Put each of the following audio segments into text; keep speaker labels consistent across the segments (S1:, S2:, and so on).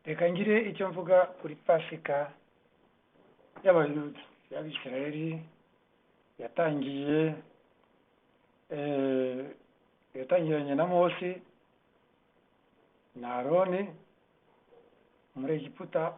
S1: Reka ngire icyo mvuga kuri Pasika y'Abayuda, y'Abisirayeli, yatangiye yatangiranye na Mose na Aroni muri Egiputa,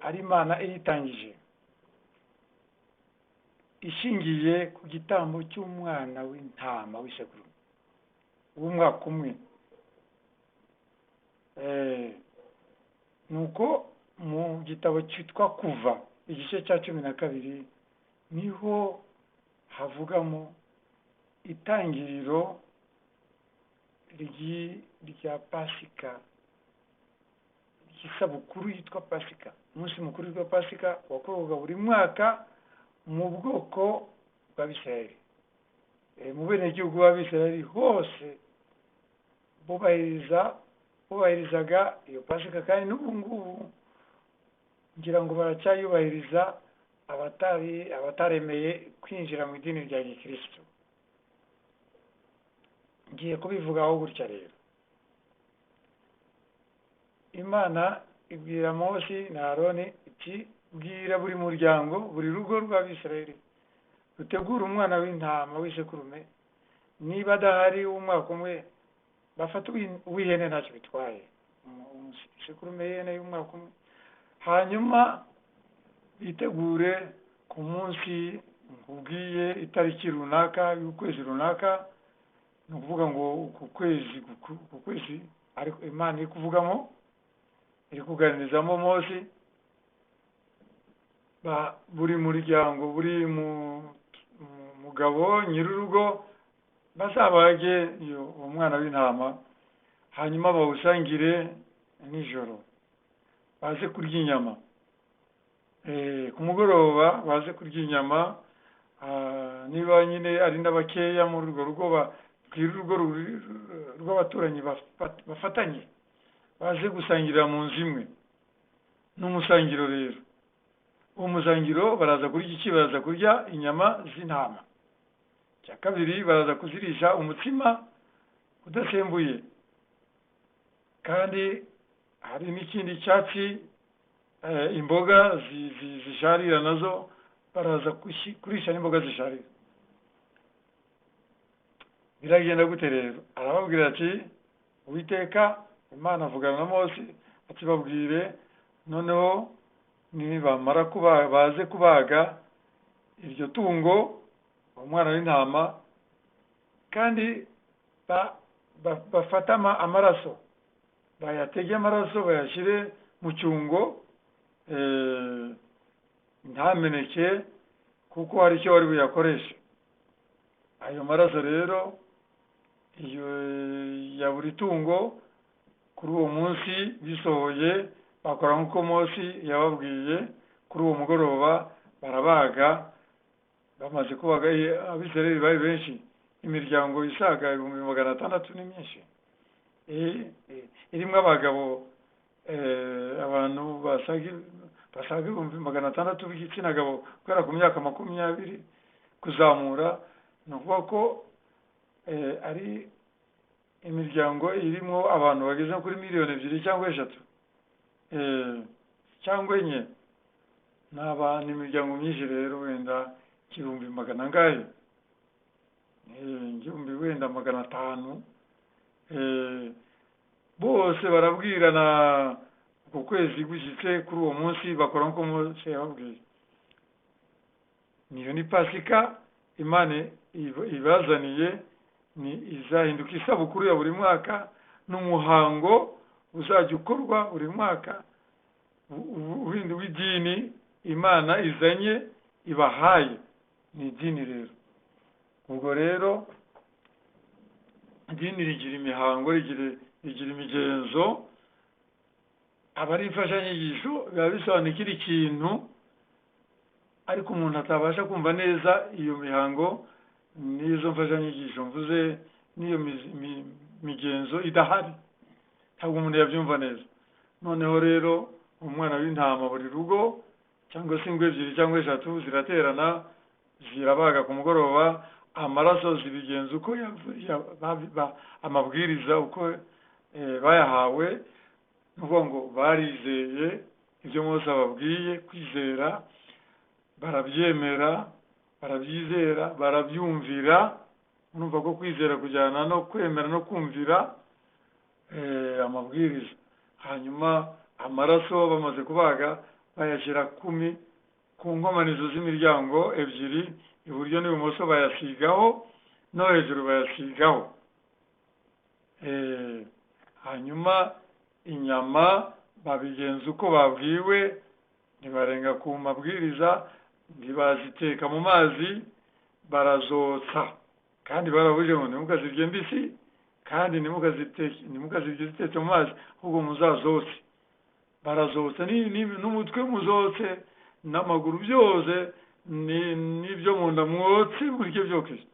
S1: ari Imana iyitangije ishingiye ku gitambo cy'umwana w'intama w'isekurume w'umwaka umwe. Nuko mu gitabo cyitwa Kuva, igice cya 12, niho havugamo itangiriro rya Pasika, ry'isabukuru yitwa Pasika, umunsi mukuru witwa Pasika wakorwaga buri mwaka mu bwoko bw'Abisirayeli, mu benegihugu b'Abisirayeli hose bubahirizaga iyo Pasika, kandi n'ubu ngubu ngira ngo baracyayubahiriza abataremeye kwinjira mu idini rya gikristo. Ngiye kubivugaho gutya rero. Imana ibwira Mose na Aroni iti: bwira buri muryango, buri rugo rw'Abisirayeli rutegura umwana w'intama w'isekurume, niba adahari w'umwaka umwe bafata uw'ihene, ntacyo bitwaye, isekurume y'ihene y'umwaka umwe, hanyuma bitegure ku munsi nkubwiye, itariki runaka y'ukwezi runaka. Ni ukuvuga ngo uku kwezi, uku kwezi ariko Imana iri kuvugamo, iri kuganirizamo Mose, buri muryango, buri mugabo nyir'urugo bazabage uwo mwana w'intama, hanyuma bawusangire nijoro, baze kurya inyama ku mugoroba, baze kurya inyama. Niba nyine ari n'abakeya muri urwo rugo, babwire urugo rw'abaturanyi bafatanye baze gusangirira mu nzu imwe. Ni umusangiro rero. Uwo musangiro baraza kurya iki? Baraza kurya inyama z'intama. Icya kabiri, baraza kuzirisha umutsima udasembuye, kandi hari n'ikindi cyatsi, imboga zisharira, nazo baraza kurisha n'imboga zisharira. Biragenda gute rero? Arababwira ati: Uwiteka Imana avugana na Mose ati: babwire noneho nibamara kuba baze kubaga iryo tungo, umwana w'intama, kandi bafate amaraso, bayatege amaraso, bayashyire mu cyungo, ntameneke, kuko hari icyo bari buyakoreshe. Ayo maraso rero iyo ya buri tungo, kuri uwo munsi bisohoye, bakora nk'uko Mose yababwiye. Kuri uwo mugoroba barabaga. Bamaze kubaga, Abisirayeli bari benshi, imiryango isaga 600,000, ni myinshi, irimo abagabo, abantu basaga 600,000 b'igitsina gabo guhera ku myaka 20 kuzamura. Ni ukuvuga ko ari imiryango irimo abantu bageze kuri miliyoni 2 cyangwa 3 cyangwa 4. Ni abantu, imiryango myinshi rero, wenda igihumbi magana angahe, igihumbi wenda 500, bose barabwirana. Uku kwezi gushyitse, kuri uwo munsi bakora nk'uko Mose yababwiye. Niyo ni Pasika Imana ibazaniye, ni izahinduka isabukuru ya buri mwaka, n'umuhango uzajya ukorwa buri mwaka windi w'idini Imana izanye ibahaye. Ni idini rero. Ubwo rero idini rigira imihango, rigira imigenzo, aba ari imfashanyigisho, biba bisobanuye ikindi kintu, ariko umuntu atabasha kumva neza iyo mihango n'izo mfashanyigisho mvuze n'iyo migenzo idahari, ntabwo umuntu yabyumva neza. Noneho rero umwana w'intama, buri rugo cyangwa se ingo 2 cyangwa 3 ziraterana, zirabaga ku mugoroba, amaraso zibigenza uko amabwiriza uko Bayahawe ni ukuvuga ngo barizeye ibyo Mose ababwiye, kwizera barabyemera, barabyizera, barabyumvira. Urumva ko kwizera kujyana no kwemera no kumvira amabwiriza. Hanyuma amaraso bamaze kubaga bayashyira kumi ku nkomanizo z'imiryango ebyiri, iburyo n'ibumoso bayasigaho, no hejuru bayasigaho. Hanyuma inyama babigenza uko babwiwe, ntibarenga ku mabwiriza, ntibaziteka mu mazi, barazotsa. Kandi barabujije ngo ntimukazirye mbisi, kandi ntimukazirye zitetse mu mazi, ahubwo muzazotse. Barazotsa n'umutwe muzotse, n'amaguru byose, n'ibyo mu nda mwotse, murye byokeje.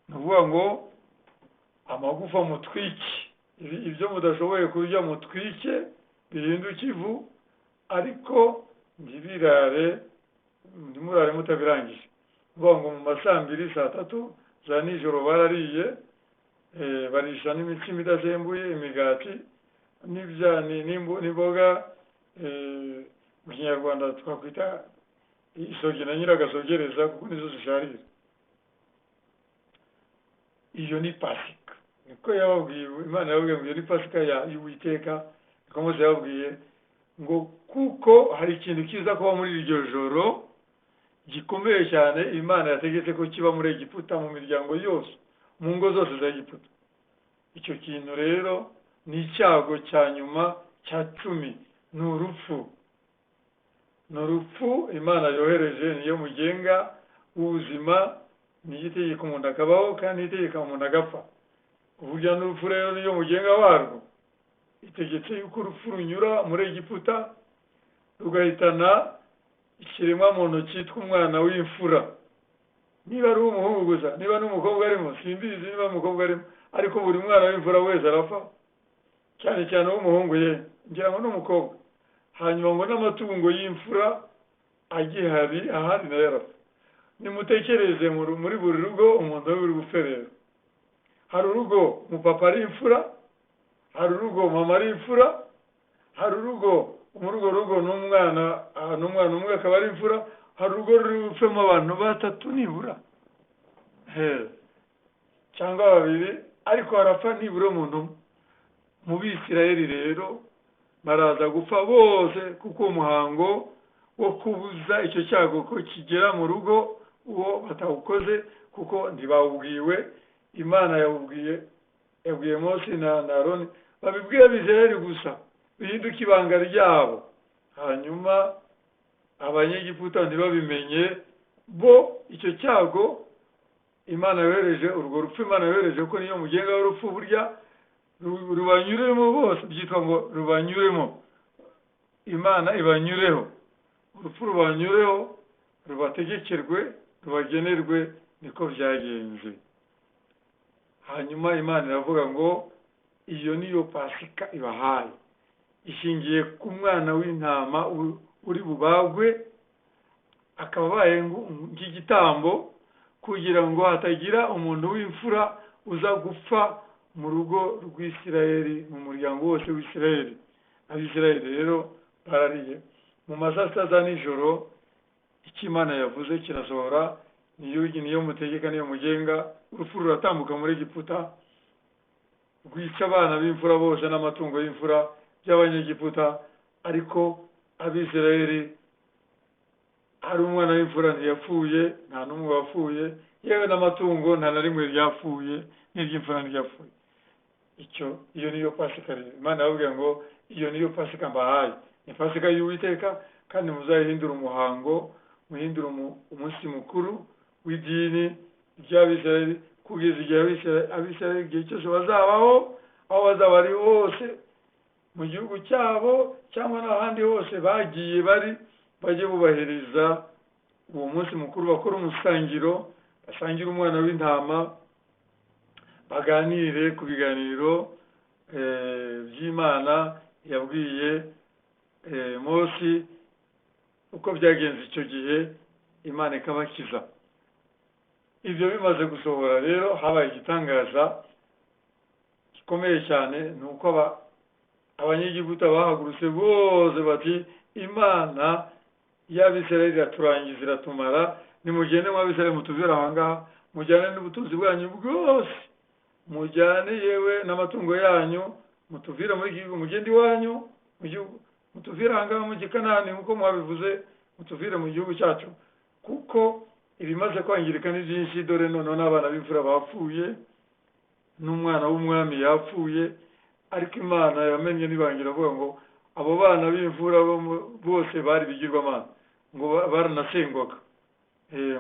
S1: Ni ukuvuga ngo amagufa mutwike, ibyo mudashoboye kurya mutwike, bihinduke ivu, ariko ntibirare, ntimurare mutabirangije. Ni ukuvuga ngo mu ma saa mbiri, saa tatu za nijoro barariye, barisha n'imitsima idasembuye, imigati n'imboga, mu Kinyarwanda twakwita isogi na nyiragasogereza, kuko nizo zisharira. Iyo ni Pasika, niko yababwiye. Imana yababwiye ngo iyo ni Pasika y'Uwiteka, niko Mose yababwiye ngo kuko hari ikintu kiza kuba muri iryo joro gikomeye cyane, Imana yategetse ko kiba muri Egiputa, mu miryango yose, mu ngo zose za Egiputa. Icyo kintu rero ni icyago cya nyuma cya 10, ni urupfu. Ni urupfu Imana yohereje, niyo mugenga w'ubuzima, niyo itegeka umuntu akabaho, kandi niyo itegeka umuntu agapfa. Uburyo n'urupfu rero niyo mugenga warwo. Itegetse yuko urupfu runyura muri Egiputa rugahitana ikiremwa muntu cyitwa umwana w'imfura. Niba ari umuhungu gusa, niba n'umukobwa arimo, simbizi niba umukobwa arimo, ariko buri mwana w'imfura wese arapfa, cyane cyane uw'umuhungu, ye ngira ngo n'umukobwa. Hanyuma ngo n'amatungo y'imfura agihari ahandi nayo arapfa. Nimutekereze muri buri rugo umuntu uri bupfe rero. Hari urugo umupapa ari imfura, hari urugo mama ari imfura, hari urugo muri urwo rugo n'umwana umwe akaba ari imfura, hari urugo ruri bupfemo abantu batatu nibura, cyangwa babiri, ariko harapfa nibura umuntu umwe. Mu Bisirayeli rero baraza gupfa bose, kuko umuhango wo kubuza icyo cyago ko kigera mu rugo uwo batawukoze, kuko ntibawubwiwe. Imana yawubwiye, yabwiye Mose na Aroni, babibwiye Abisirayeli gusa, bihinduka ibanga ryabo. Hanyuma Abanyegiputa ntibabimenye bo, icyo cyago Imana yohereje, urwo rupfu Imana yohereje, ko niyo mugenga w'urupfu, burya rubanyuremo bose, byitwa ngo rubanyuremo, Imana ibanyureho, urupfu rubanyureho, rubategekerwe, rubagenerwe, niko byagenze. Hanyuma Imana iravuga ngo iyo niyo Pasika ibahaye, ishingiye ku mwana w'intama uri bubagwe, akaba abaye nk'igitambo, kugira ngo hatagira umuntu w'imfura uza gupfa mu rugo rw'Isirayeli, mu muryango wose w'Isirayeli. Abisirayeli rero barariye mu ma saa sita za nijoro, icyo Imana yavuze kirasohora, niyo mutegeka, niyo mugenga. Urupfu ruratambuka muri Egiputa, rwica abana b'imfura bose n'amatungo y'imfura by'Abanyegiputa, ariko Abisirayeli hari umwana w'imfura ntiyapfuye, nta n'umwe wapfuye, yewe n'amatungo nta na rimwe ryapfuye, n'iry'imfura ntiryapfuye. Icyo iyo niyo Pasika rero. Imana yababwiye ngo iyo niyo Pasika mbahaye, ni Pasika y'Uwiteka, kandi muzayihindura umuhango, muhindure umunsi mukuru w'idini ry'Abisirayeli, kugeza igihe Abisirayeli igihe cyose bazabaho, aho bazaba ari hose mu gihugu cyabo cyangwa n'ahandi hose bagiye bari, bajye bubahiriza uwo munsi mukuru, bakora umusangiro, basangire umwana w'intama, baganire ku biganiro by'Imana yabwiye Mose uko byagenze icyo gihe, Imana ikabakiza. Ibyo bimaze gusohora rero, habaye igitangaza gikomeye cyane ni uko Abanyegiputa bahagurutse bose bati: "Imana y'Abisirayeli iraturangiza, iratumara. Nimugende mu Abisirayeli, mutuvire aha ngaha, mujyane n'ubutunzi bwanyu bwose, mujyane yewe n'amatungo yanyu, mutuvire muri iki gihugu, mugende iwanyu mu gihugu, mutuvire aha ngaha mu Gikanani nk'uko mwabivuze, mutuvire mu gihugu cyacu, kuko ibimaze kwangirika ni byinshi. Dore noneho n'abana b'imfura bapfuye, n'umwana w'umwami yapfuye." Ariko Imana yamenye nibangira avuga ngo abo bana b'imfura bose bari ibigirwamana, ngo baranasengwaga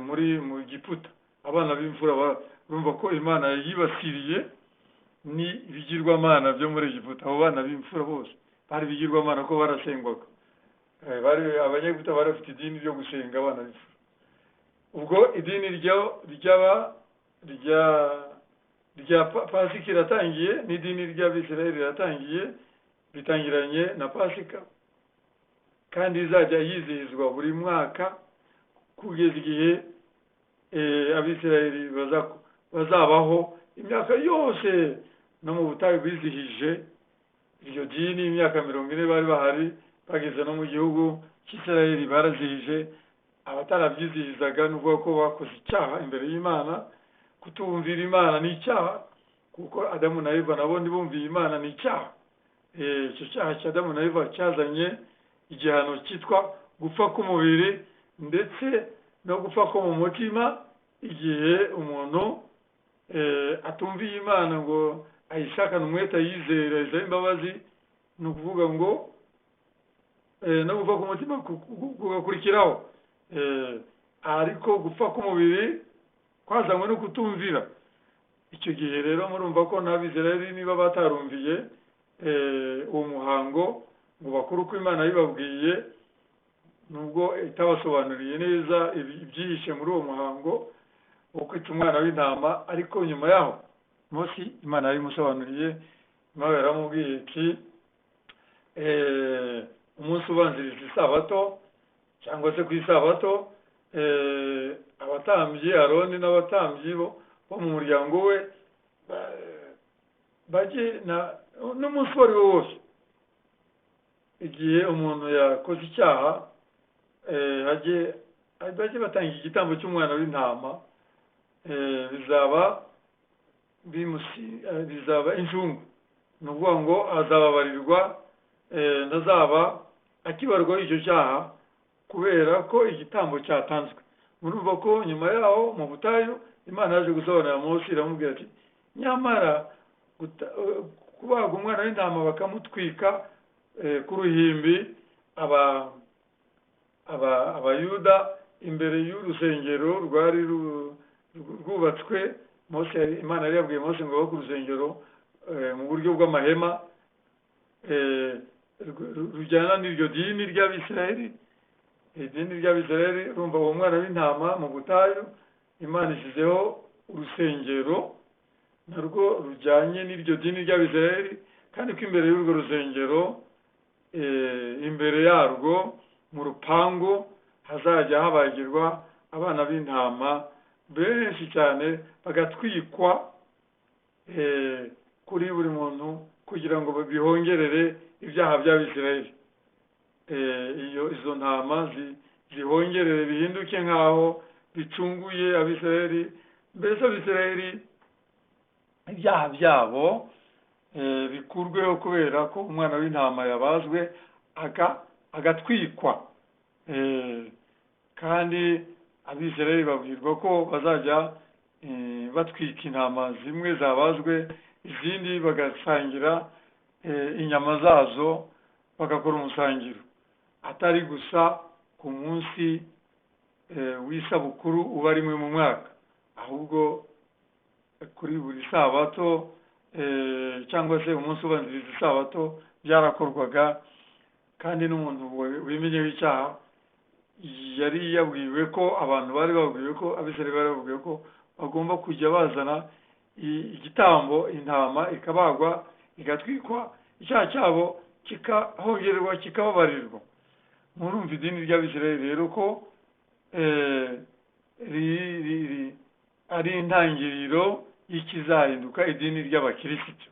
S1: muri mu Giputa. Abana b'imfura, urumva ko Imana yibasiriye ni ibigirwamana byo muri Egiputa. Abo bana b'imfura bose bari ibigirwamana ko barasengwaga. Bari Abanyegiputa bari bafite idini ryo gusenga abana b'imfura. Ubwo idini ry'aba rya Pasika iratangiye, n'idini ry'Abisirayeli riratangiye, bitangiranye na Pasika, kandi izajya yizihizwa buri mwaka kugeza igihe Abisirayeli bazabaho imyaka yose. No mu butayu bizihije iryo dini imyaka 40 bari bahari, bageze no mu gihugu cy'Isirayeli barazihije. Abatarabyizihizaga ni ukuvuga ko bakoze icyaha imbere y'Imana. Kutumvira Imana ni icyaha, kuko Adamu na Eva nabo ntibumviye Imana, ni icyaha. Icyo cyaha cya Adamu na Eva cyazanye igihano cyitwa gupfa k'umubiri ndetse no gupfa ko mu mutima. Igihe umuntu atumviye Imana ngo ayishakane umwete, ayizere, ayisabe imbabazi, ni ukuvuga ngo no gupfa k'umutima kugakurikiraho. Ariko gupfa k'umubiri kwazanywe no kutumvira. Icyo gihe rero murumva ko n'Abisirayeli niba batarumviye uwo muhango ngo bakore uko Imana yabibabwiye, nubwo itabasobanuriye neza ibyihishe muri uwo muhango wo kwica umwana w'intama, ariko nyuma yaho Mose Imana yarabimusobanuriye. Imana yaramubwiye iti: "Umunsi ubanziriza isabato cyangwa se ku isabato, abatambyi Aroni n'abatambyi bo mu muryango we bajye n'umunsi uwo ari wo wose, igihe umuntu yakoze icyaha, bajye batanga igitambo cy'umwana w'intama, bizaba incungu. Ni ukuvuga ngo azababarirwa, ntazaba akibarwaho icyo cyaha kubera ko igitambo cyatanzwe." Murumva ko nyuma yaho mu butayu Imana yaje gusobanurira Mose, iramubwira ati: "Nyamara kubaga umwana w'intama bakamutwika ku ruhimbi, Abayuda imbere y'urusengero rwari rwubatswe." Mose, Imana yari yabwiye Mose ngo bubake urusengero mu buryo bw'amahema rujyana n'iryo dini ry'Abisirayeli, idini ry'Abisirayeli. Urumva uwo mwana w'intama mu butayu, Imana ishyizeho urusengero narwo rujyanye n'iryo dini ry'Abisirayeli, kandi ko imbere y'urwo rusengero, imbere yarwo mu rupangu, hazajya habagirwa abana b'intama benshi cyane, bagatwikwa kuri buri muntu kugira ngo bihongerere ibyaha by'Abisirayeli. Iyo izo ntama zihongerere, bihinduke nk'aho bicunguye Abisirayeli, mbese Abisirayeli ibyaha byabo bikurweho kubera ko umwana w'intama yabazwe agatwikwa. Kandi Abisirayeli babwirwa ko bazajya batwika intama zimwe zabazwe, izindi bagasangira inyama zazo, bagakora umusangiro, atari gusa ku munsi w'isabukuru uba rimwe mu mwaka, ahubwo kuri buri sabato cyangwa se umunsi ubanziriza isabato byarakorwaga. Kandi n'umuntu wimenyeho icyaha yari yabwiwe ko, abantu bari babwiwe ko, Abisirayeli bari babwiwe ko bagomba kujya bazana igitambo, intama ikabagwa, igatwikwa, icyaha cyabo kikahongererwa, kikababarirwa. Murumva idini ry'Abisirayeli rero ko ari intangiriro y'ikizahinduka idini ry'abakirisitu.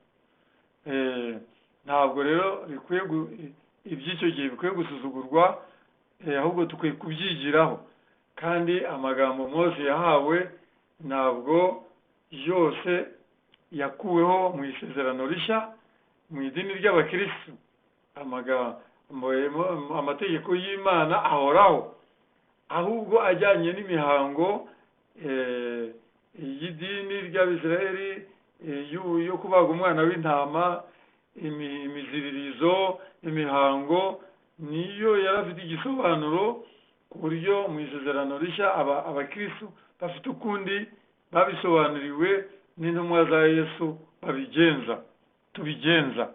S1: Ntabwo rero bikwiye iby'icyo gihe bikwiye gusuzugurwa, ahubwo dukwiye kubyigiraho. Kandi amagambo Mose yahawe ntabwo yose yakuweho mu isezerano rishya, mu idini ry'abakirisitu. Amategeko y'Imana ahoraho, ahubwo ajyanye n'imihango y'idini ry'Abisirayeli, yo kubaga umwana w'intama, imiziririzo, imihango niyo yari afite igisobanuro, ku buryo mu isezerano rishya abakirisitu bafite ukundi babisobanuriwe n'intumwa za Yesu babigenza, tubigenza.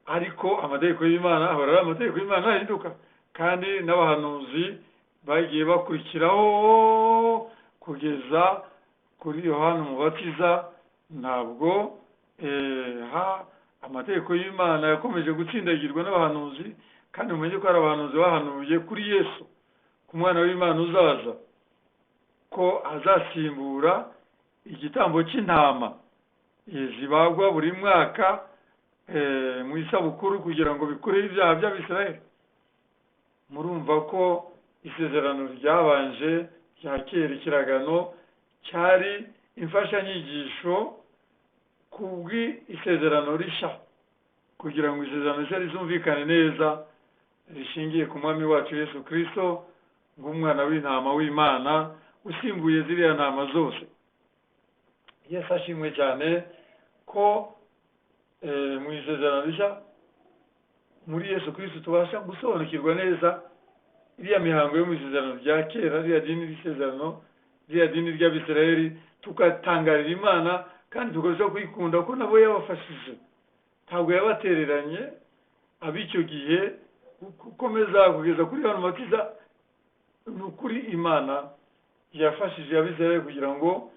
S1: Ariko amategeko y'Imana ahora ari amategeko y'Imana, ntahinduka. Kandi n'abahanuzi bagiye bakurikiraho kugeza kuri Yohana Umubatiza, ntabwo amategeko y'Imana yakomeje gutsindagirwa n'abahanuzi. Kandi mumenye ko hari abahanuzi bahanuye kuri Yesu, ku mwana w'Imana uzaza, ko azasimbura igitambo cy'intama zibagwa buri mwaka mu isabukuru kugira ngo bikureho ibyaha by'Abisirayeli. Murumva ko isezerano ryabanje rya kera, ikiragano, cyari imfashanyigisho kubw'isezerano rishya, kugira ngo isezerano rishya rizumvikane neza, rishingiye ku mwami wacu Yesu Kristo nk'umwana w'intama w'Imana usimbuye ziriya ntama zose. Yesu ashimwe cyane ko mu isezerano rishya muri Yesu Kristo tubasha gusobanukirwa neza iriya mihango yo mu isezerano rya kera, ririya dini ry'isezerano, ririya dini ry'Abisirayeli, tugatangarira Imana kandi tukarushaho kuyikunda, ko nabo yabafashije, ntabwo yabatereranye ab'icyo gihe gukomeza kugeza kuri Yohana Umubatiza. Ni ukuri Imana yafashije Abisirayeli kugira ngo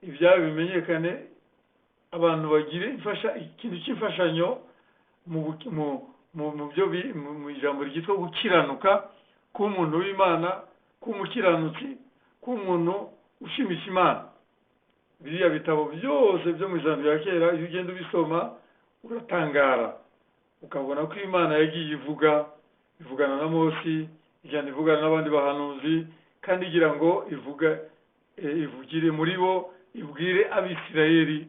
S1: ibyabo bimenyekane, abantu bagire ikintu cy'imfashanyo mu byo mu ijambo ryitwa gukiranuka, k'umuntu w'Imana, k'umukiranutsi, k'umuntu ushimisha Imana. Biriya bitabo byose byo mu ijambo rya kera, iyo ugenda ubisoma uratangara, ukabona ko Imana yagiye ivuga, ivugana na Mose, igenda ivugana n'abandi bahanuzi, kandi igira ngo ivugire muri bo, ibwire Abisirayeli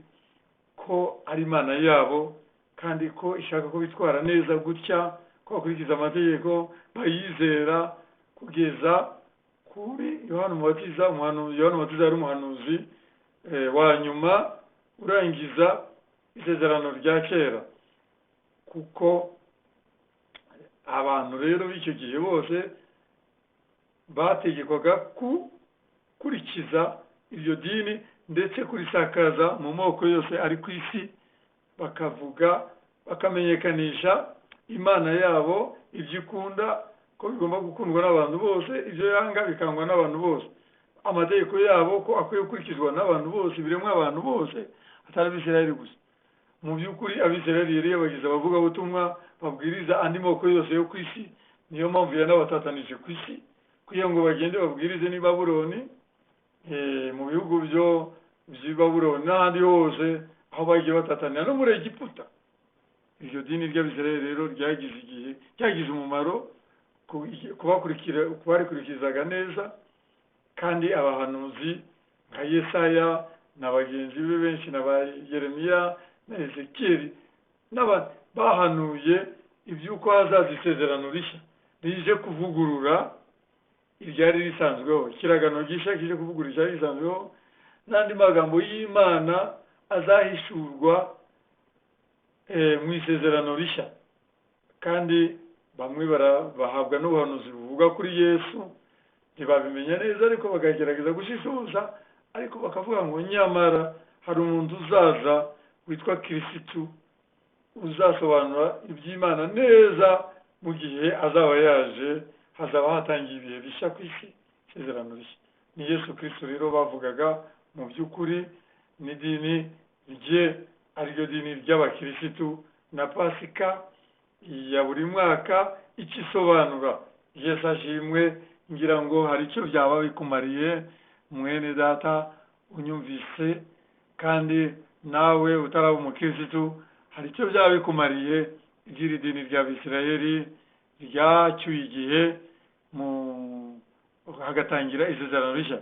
S1: ko ari Imana yabo, kandi ko ishaka ko bitwara neza gutya, ko bakurikiza amategeko, bayizera, kugeza kuri Yohana Umubatiza. Yohana Umubatiza yari umuhanuzi wa nyuma urangiza isezerano rya kera, kuko abantu rero b'icyo gihe bose bategekwaga gukurikiza iryo dini, ndetse kurisakaza mu moko yose ari ku isi, bakavuga, bakamenyekanisha Imana yabo, ibyo ikunda ko bigomba gukundwa n'abantu bose, ibyo yanga bikangwa n'abantu bose, amategeko yabo ko akwiye gukurikizwa n'abantu bose, ibiremwa abantu bose, atari Abisirayeli gusa. Mu by'ukuri Abisirayeli yari yabagize abavugabutumwa babwiriza andi moko yose yo ku isi. Niyo mpamvu yanabatatanije ku isi, kugira ngo bagende babwirize n'i Babuloni, mu bihugu byo by'i Babuloni n'ahandi hose aho bagiye batatanira, no muri Egiputa. Iryo dini ry'Abisirayeli rero ryagize igihe, ryagize umumaro kubarikurikizaga neza. Kandi abahanuzi nka Yesaya na bagenzi be benshi, na ba Yeremiya na Ezekiyeli, bahanuye iby'uko hazaza isezerano rishya rije kuvugurura iryari risanzweho, ikiragano gishya kije kuvugurura iryari risanzweho, n'andi magambo y'Imana azahishurwa mu isezerano rishya. Kandi bamwe bahabwa n'ubuhanuzi buvuga kuri Yesu, ntibabimenya neza, ariko bakagerageza gushishoza, ariko bakavuga ngo nyamara hari umuntu uzaza witwa Kirisitu uzasobanura iby'Imana neza. Mu gihe azaba yaje, hazaba hatangiye ibihe bishya ku isi, isezerano rishya. Ni Yesu Kristo rero bavugaga mu by'ukuri, n'idini rye ariryo dini ry'abakirisitu, na Pasika ya buri mwaka ikisobanura. Yesu ashimwe. Ngira ngo hari icyo byaba bikumariye, mwene data unyumvise, kandi Nawe utaraba umukirisitu, hari icyo byaba bikumariye iby'iri dini ry'Abisirayeli ryacyuye igihe mu hagatangira isezerano rishya.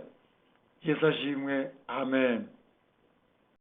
S1: Yesu ashimwe, amen.